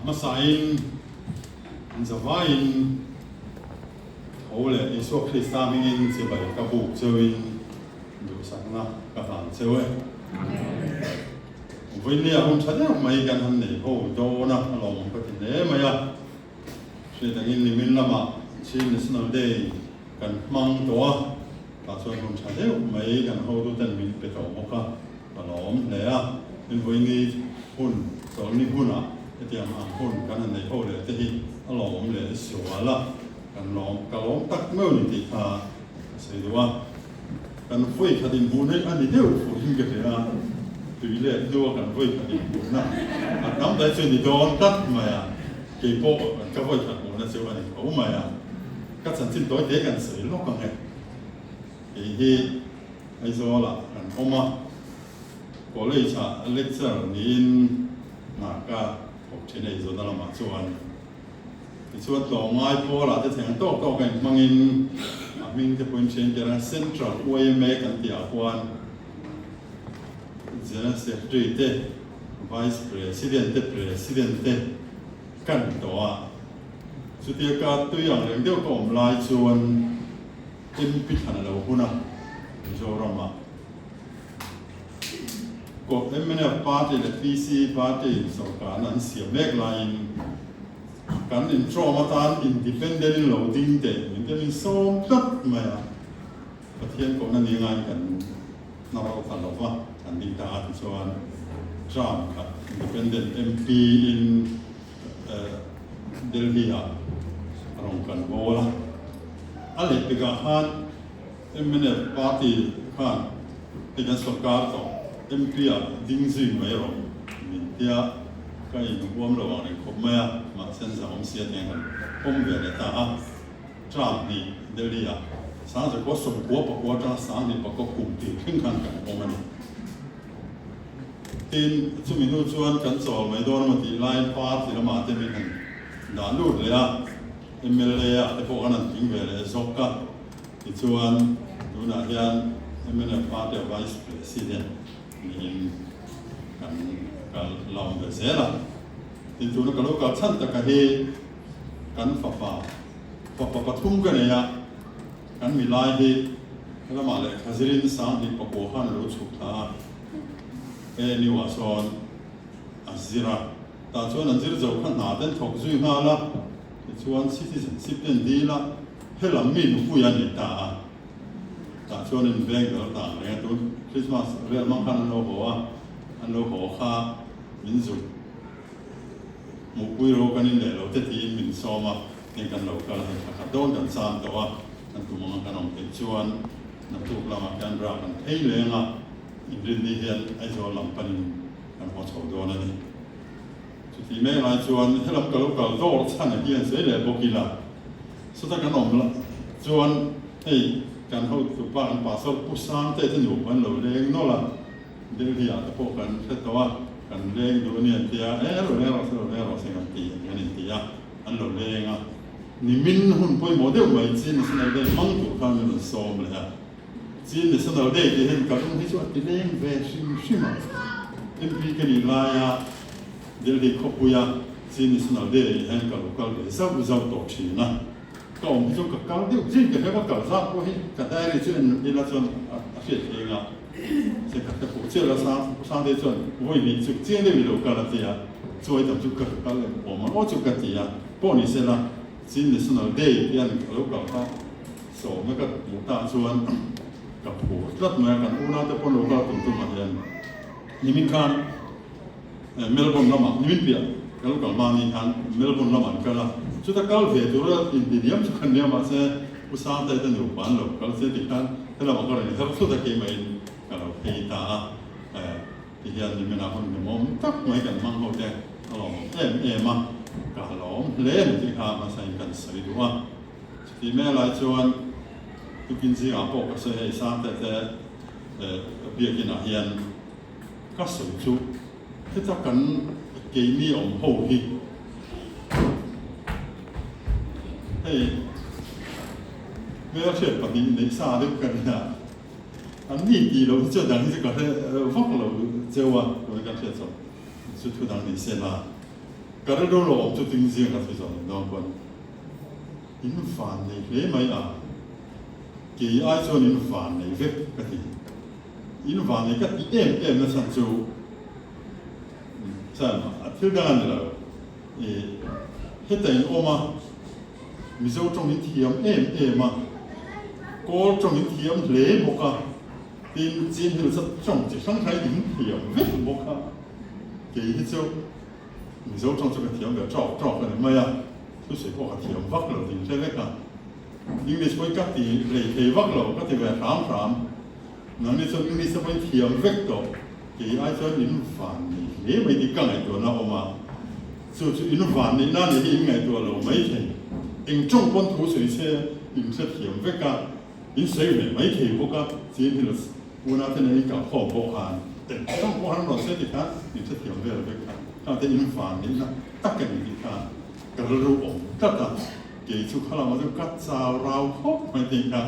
A hmasain an zavaiin tho leh Isua Krista hmingin chibai ka buk cheuin duhsakna ka hlan cheu e. Vawinia hun tha deuh mai kan han nei ho dawn a, a lawmawm ka ti hle mai a. Hriat angin nimin lamah Chin National Day kan hmang tawh a, tah chuan hun tha deuh mai kan hotuten min pe tawh bawk a, ka lawm hle a. Tin vawiini hun, chawlhni hunah hetiang ang hun kan han nei ho leh te hi a lawmawm leh sual a, kan lawm, ka lawm tak meuh ni tih kha ka sawi duh a. Kan vawi khat inhmuh na hi a ni deuh fuhin ka hria a, tui let hnua kan vawi khat inhmuhna a tam dai chu ni dawn tlat mai a, kei pawh ka vawi khat hmuhna chu a ni tho mai a, ka chanchin tawi te kan sawi lawk ang e. Kei hi Aizawlah kan awm a, college ah lecture niin hna ka thawk thin a Aizawna lamah chuan. Tichuan tlawmngai pawlah te thleng tawk tawk a inhmangin a hming te pawhin hriain tir a, Central yma kan tih ah khuan General Secretary te, Vice President te, President te kan tawh a. Chutia ka tui ang reng deuh ka awm lai chuan MP thlan a lo hun a, Mizoram ah. Ko mnf party leh PC party sorkarna an siam mek laiin kan intrawm atan independent in lo ding teh min te min sawm tlat mai a, Pathian kohna ni ngaiin kan hnar lo ta lova kan ding ta a tichuan term khat independent MP in Delhi ah a rawn kan bawl a, a lehpekah khan Mnf party khan hei kan sorkar tawh MP ah ding zui mai rawh min tia ka inhuam lo ang reng khawp mai a, mahse an zahawm sia tiang kan pawm ve leh ta a, term hnih Delhi ah Sangzakua sawmkua pakua atanga Sanghnih pakua kum tih thleng khan kan pawm a ni. Tin, chumi hnu chuan kan chawl mai dawn emaw tih laiin party lamah te min han dah lut leh a, mla ah te pawh kan han tling ve leh zawk a. Tichuan, tunah hian mnf Party a Vice President niin kan kal la awm ve zel a. Tin, tuna ka lo kal chhan taka hi kan fapa, fapa pathum ka nei a, kan milai hi helamah lehkha zirin Sanghnih pakua khan a lo chhuk thla a, ANU ah sawn a zir a, tah chuan an zir zo kha hna ten thawk zui nghal a, tichuan citizenship te an dil a. Helam mi nupui a ni ta a, tah chuan in veng ber ta ang reng a, tun Christmas vel hmang khan an lo haw a, an lo haw kha min zuk hmuhpui ro kan in leh lo te tiin min sawm a, heng kan lo kal a, hei thla khat dawn kan cham tawh a, kan tum anga kan awm theih chuan naktuk lamah khian rak kan phei leng a, inrinni hian Aizawl lam panin kan haw chho dawn a ni. Chutih mek lai chuan helam ka lo kal dawr chhan a hian sawi leh bawk ila, Sawta kan awm lah chuan hei kan hotu pa kan pastor Pu Sangte te nupa an lo leng nawlh a, Delhi ah te pawh kan hre tawh a, kan leng duh a ni an ti a, e lo leng rawh se lo leng rawh se kan ti an in ti a, an lo leng a, nimin hun pawimawh deuh mai Chin National Day hmang tur khan min rawn sawm leh a, Chin National Day tih hian ka lung hi chu a ti leng ve hrim hrim a, MP ka nih laia Delhi khawpuia Chin National Day ah hian ka lo kal ve zauh zauh tawh thin a, ka awm hi chu ka kal deuh zing ka hre va, kal zat pawh hi ka diary chu en ila chuan a hriat thei anga se ka hre pawh chiah lo a, Sangte chuan vawi hnih chu chiang deuh i lo kal a ti a, chuai tam chu ka kal em awm ang aw chu ka ti a, pawh ni sela Chin National Day hian ka lo kal kha sawmna ka hmuh tah chuan ka phur tlat mai a, kan unaute pawn lo kal tum tumah hian nimin khan Melbourne lamah nimin piah ka lo kal hma ni khan Melbourne lamah an kal a, chuta kal ve tura inti diam chu kan nia mahse Pu Sangte te nupa an lo kal che tih khan helamah ka rawn inher thut a keimahin ka lo phei ta a, tihian niminah hun hlimawm tak mai kan hmang ho te a lawmawm em em a, ka lawm hle a ni tih kha hmasain kan sawi duh a, chutih mai lai chuan tukin zingah pawh ka sawi hei Sangte te biakinah hian Ka sawi chu heta kan keini awm ho hi hei hmelhriat pahnih neih sa deuh ka nia, an ni tih loh hi chu a dang hi chu ka hre vak lo cheu a, tuna kan hriat chawp chu thu dang ni se la. Ka rilru lo awm chu ting zing ka thu zawh ni dawn pawn in van nei hle mai a, kei ai chuan in van nei vek ka ti. In van nei ka ti em em na chhan chu chuan a thil dang a ni lo. I heta in awm a, Mizo tawng in thiam em em a, Kawl tawng in thiam hle bawk a, tin Chin Hills a tawng chi hrang hrang in thiam vek bawk a, kei hi chu Mizo tawng chu ka thiam ve tawk tawk a ni mai a, thusawi pawh ka thiam vak lo tih in hre vek a, English pawhin ka ti hlei thei vak lo ka ti ve hram hram. Nangni chuan English te pawhin thiam vek tawh, kei ai chuan in van nei hle mai tih ka ngaihtuahna a awm a, chu chu in van neihna a nih hi in ngaihtuah lo mai thei. Eng tawng pawn thu sawi se in hrethiam vek a, in sawi ve mai thei bawk a, Chin Hills unau te nen in kal khawm pawh khan eng tawng pawh han rawn sawi ti khan in hrethiam vel vek kha, khang te in van neihna tak a ni tih kha ka rilru awm tlat a. Kei chu khalamah chu ka chau rau khawp mai tih kha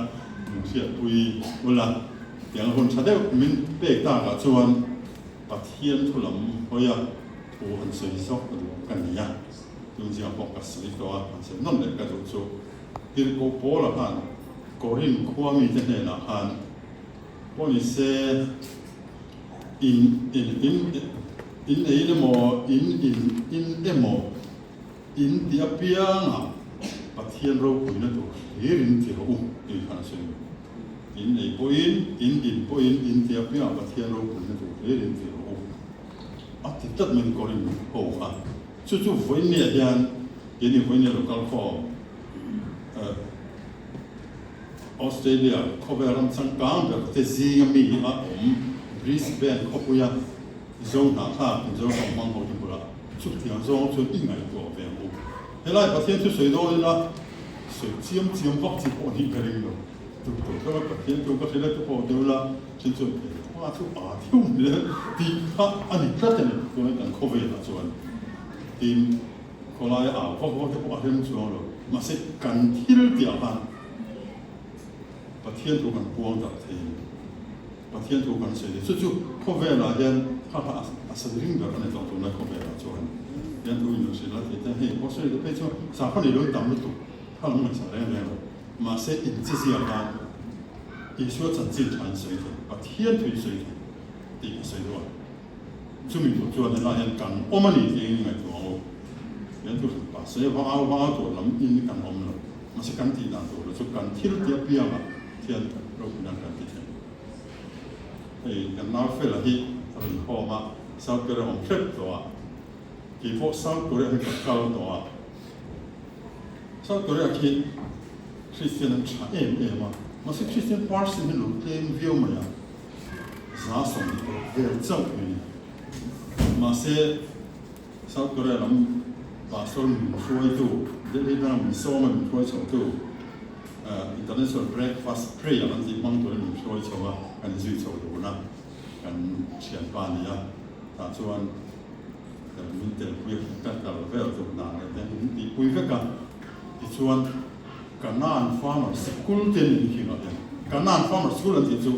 min hriatpui ula, tiang hun tha deuh min pek takah chuan Pathian thu lam hawia thu han sawi zawk ka duh ka ni a, tun zia pawh ka sawi tawh a, han sawi nawm leh ka duh chu Tirhkoh Paula khan Korin khua mite hnenah khan pawh ni se in in in in eiin emaw in in in emaw In ti apiangah Pathian ropuina tur hlir in ti rawh u tih khan a sawi lo. In ei pawhin, in din pawhin in ti apiangah Pathian ropuina tur hlir in ti rawh u a ti tlat mai ni Korin ho kha. Chu chu vawinia hian keini vawinia lo kal khawm Australia khawvel ram changkang ber te zinga mi a awm Brisbane khawpuia Zo hnahthlak Mizo tawng hmang ho te bulah chutiang zawng chuan i ngaihtuah ve ang u. Helai Pathian chu sawi dawn ila sawi chiam chiam vak chi pawh nih ka ring lo. Tuk tur deuh a Pathian chu ka hrilh a te pawh deuh la then chuan he pa chu aa thiu mai a tih kha a ni tlat a ni tuna kan khawvelah chuan tin khawlaia au vak vak te pawh a rem chuang lo. Mahse kan thil tih ah khan Pathian thu kan puang darh thei a ni. Pathian thu kan sawi chu chu khawvelah hian kha kha a sawi ring ber a ni tawh tunlai khawvelah chuan hian thu in hrilh a tih te hei Australia te phei chuan sakhaw nei lo tam lutuk kha lam ngaihsak reng reng lo mahse in che ziak a Isua chanchin tha in sawi thei Pathian thu in sawi thei tih a sawi duh a chumi tur chuan helai hian kan awm a ni tih in ngaihtuah ang u hian thu hrilh pah se vang au vang au tur lam in kan awm lo mahse kan tih dan tur chu kan thil tih apiangah Thian ropui nan kan ti thei. Hei kan nau fela hi a rawn khawm a, South Korea awm hrep tawh a, kei pawh South Korea hi ka kal tawh a. South Korea khi Christian an tha em em a, mahse Christian person hi lo tlem viau mai a, 120 vel chauh mai a ni. Mahse South Korea lam pastor min hruaitu, Delhi danga min sawma min hruai chhotu, International Breakfast Prayer an tih hmang turin min hruai chho a, kan inzui chho dun a, kan thianpa a ni a, tah chuan min telpui a, ka kal vel tur hna leh te min tihpui vek a, tichuan Kanan Farmer Sikul te min hing a hian Kanan Farmer Sikul an tih chu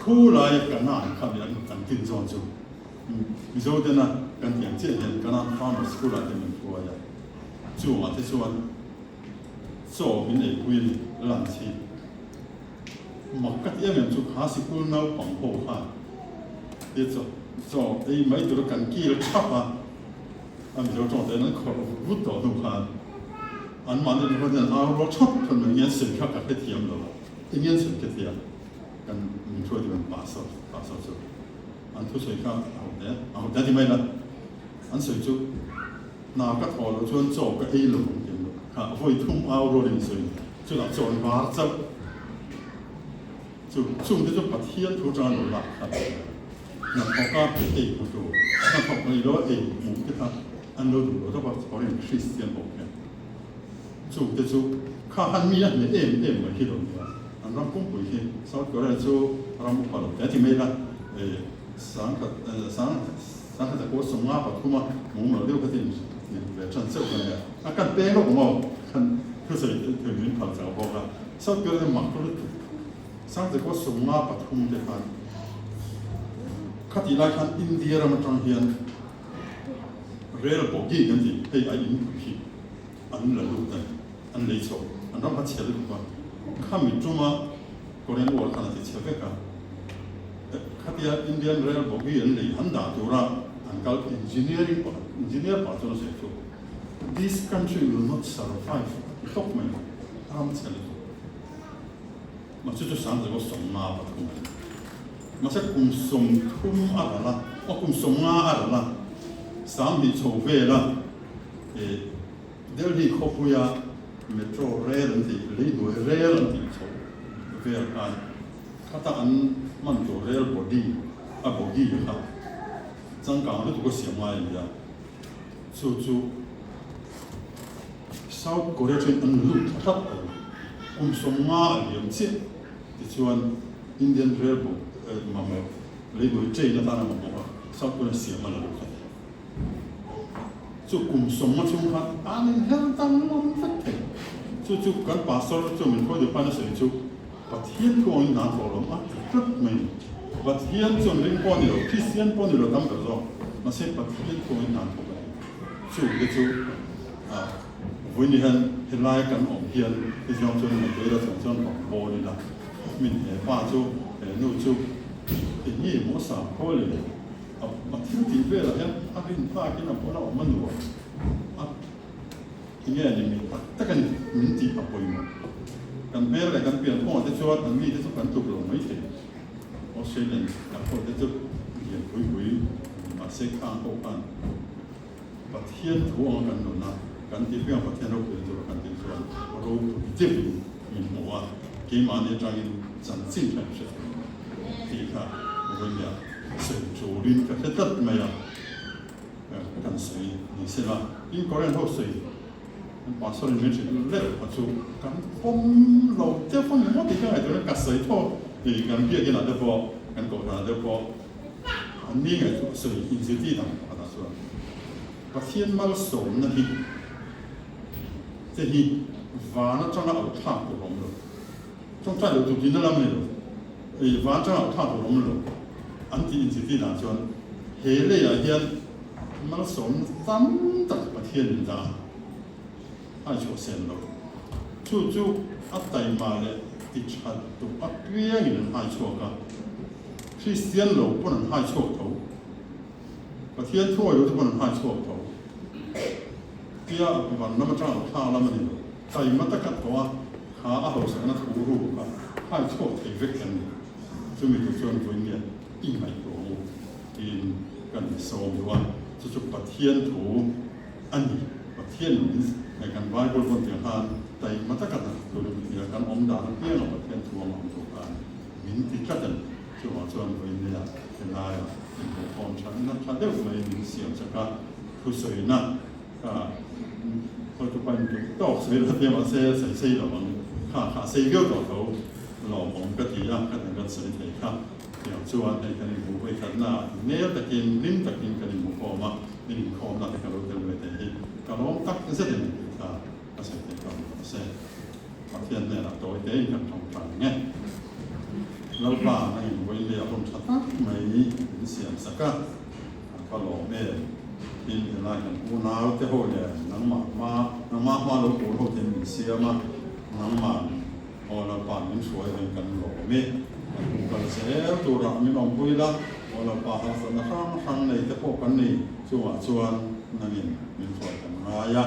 khu laia Kanan kha mi an tin zawn chu Mizo tena kan tih ang chiah hian Kanan Farmer School ah te min hruai a, chungah te chuan Chaw min eipui a ni, lunch hi. Mak ka ti em em chu kha sikul naupang ho khan tia chaw chaw ei mai tura kan kil thap a, a Mizo tawng te an khawrh vut vut tawh hnu khan anmahni ringawt hian an au rual thap thap mai, enge an sawi kha ka hrethiam lo a, enge an sawi hrethiam kan min hruaitu kan pastor pastor chu an thusawi kha a ho hle, a ho hle ti mai la, an sawi chu. Hna ka thawh loh chuan chaw ka ei lo ang tih loh kha vawi thum au rual in sawi chutah chaw an var chauh chu chungte chu Pathian thu tan lo lak kha hna thawk a ei hmu tur hna thawk nei lo a ei hmuh te kha an lo duh lo tawp a foreign Christian ho khian chungte chu kha han mi a hneh em em mai hi lo nia an ram pumpui hi South Korea chu ram upa lo te a ti mai la sangkhat sang Sangha te pawh 53 a mum lo deuh kha tin ve tan cheuh ka nia. A kan peng lawk maw? Kan thusawi thei min phal chau bawk a. South Korea mak lutuk. Sangha te pawh 53 te khan khatih lai khan India ram atang hian Rail bogie kan tih hei a inpui hi an la lut a ni, an lei chho, an ram kha chhe lutuk a, khami tuma Korean War khan a ti chhe vek a, khatia Indian Rail bogie an lei han dah tura an kal engineering pakhat, engineer pakhat chuan a sawi chu This country will not survive a ti tawp mai a, a ram chhe lutuk. Mahse chu Sangzego 53 a ni. Mahse kum 30 a ral a, aw kum 50 a ral a, 2000 chho vela eh Delhi khawpuia metro rail an tih, leihnuai rail an tih chho vel khan khata an hman tur rail body a bogie kha changkang lutuk a siam ngai a ni a, chu chu South Korea chuan an lut thla tlat lo. Kum 50 a liam chiah tichuan Indian Rail bawk mamawh leihnuai train atana mamawh a South Korea siam a la lut a ni. Chu kum 50 chhung khan an inher danglam vek thei. Chu chu kan pastor chu min hruai duh pain a sawi chu Pathian thu angin hna thawh lawm a ti tlat mai ni. Pathian chuan ring pawh a ni lo, Kristian pawh a ni lo tam ber zawk. Mahse Pathian thu angin hna thawk a ni. Chu te chu vawiin hian helai kan awm hian i zawng chuan ngaihtuah ila chuang chuan rawn bawl ila min he pa chu he nu chu eng nge maw sa khaw le a thil tih velah hian a rin tlakin a bula awm a nuam a eng nge ni mi tak tak a ni min tih a pawimawh kan hmel leh kan pian kawngah te chuan an mite chu kan tluk lo maithei Australian lam pawh te chu lian pui pui mahse khang pawh khan Pathian thu anga kan nun a, kan tih piang Pathian ropui tura kan tih chuan ropui deuhin min hmu a, keimahni atangin chanchin kha in hre thei lo tih kha vawinia sawi turin ka hre tlat mai a, kan sawi ni se la. Tin Korean ho sawi an pastor in min hrilh leh kha chu kan pawm lo deuh a ni maw tih ka ngaihtuah ka sawi tho i kan biakinah te pawh kan kohhranah te pawh An ni ngaihtuah sawi inzirtir dan pakhatah chuan Pathian malsawmna hi te hi van atanga auh thlak tur a awm lo. Tawngtai loh tur tihna lam a ni lo. Ei van atanga auh thlak tur a awm lo an tih inzirtir dan chuan he leiah hian malsawmna tam tak Pathian in dah a, a chhuah sen lo. Chu chu a taima leh ti that duh apiangin an hai chhuak a. Kristian lo pawn an hai chhuak tho. Pathian thuawi lo te pawn an hai chhuak tho. Tia van lam atang lo thlang lam a ni lo. Taima taka tawh a, kha a hausakna thu ru kha hai chhuak thei vek kan ni. Chumi tur chuan vawiin i ngaihtuah ang u tiin kan insawm duh a. Chu chu Pathian thu a ni. Pathian min kan Bible pawn tiang khan taima taka hna tur kan awm dan apianga Pathian thu ang awm tur kha a ni. Min ti tlat a ni. Chuvang chuan vawiin helaiah inhmuhkhawm thatna tha deuh mai min siam chak a, thusawina kha khawi pain duh tawk sawi lo tia mahse sawi sei lo ang kha kha a sei viau tawh tho lawmawm ka ti a, ka tan kan sawi thei kha. Tiang chuan hei kan inhmuh vawi khatna nel takin hlim takin kan inhmuhkhawm a, in inkhawmna te ka lo tel ve thei hi ka lawm tak zet a ni tih kha ka sawi thei tawh ang mahse. Pathian hnenah tawi tein kan tawngtai nge. Lalpa a invawi leh a hun tha tak mai min siam sak a, a va lawm em. Tin, helai kan unau te ho leh nangmah hma, nangmah hma lo tur ho ten min siam a, nangmah aw Lalpa min hruai reng kan lawm e. Kan hun kal zel turah min awmpui la, aw Lalpa harsatna hrang hrang nei te pawh kan ni, chungah chuan nangin min hruai kan ngai a.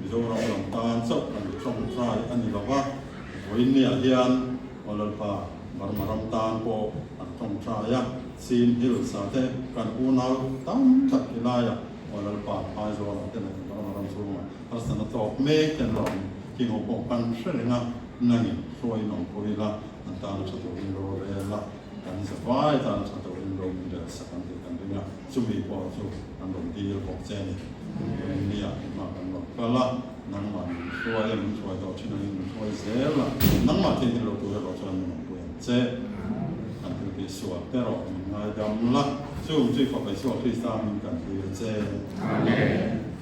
Mizoram lam tan chauh kan tawngtai a ni lo va, vawiinniah hian Aw Lalpa, Burma ram tan pawh kan tawngtai a, Chin Hills ah te kan unau tam tak ti laiah Aw Lalpa, Aizawl ah te leh Burma ram chhungah harsatna tawk mek te an lo awm hi ho pawh kan hre reng a, nangin hruaiin awm pawh ila an tana tha turin ro rel a, kan zavai tana tha turin ro min rel sak ang tih kan ring a, chumi pawh chu kan rawn dil bawk che a ni. Vawiinniah hma kan rawn kal a. Nangmah min hruai a, min hruai tawh thin angin min hruai zel a, nangmah thei hi lo tur erawh chuan min awmpui ang che. Kan thil tih sual te erawh min ngaidam la, chung chu i Fapa Isua Krista hming kan hlir che. Amen.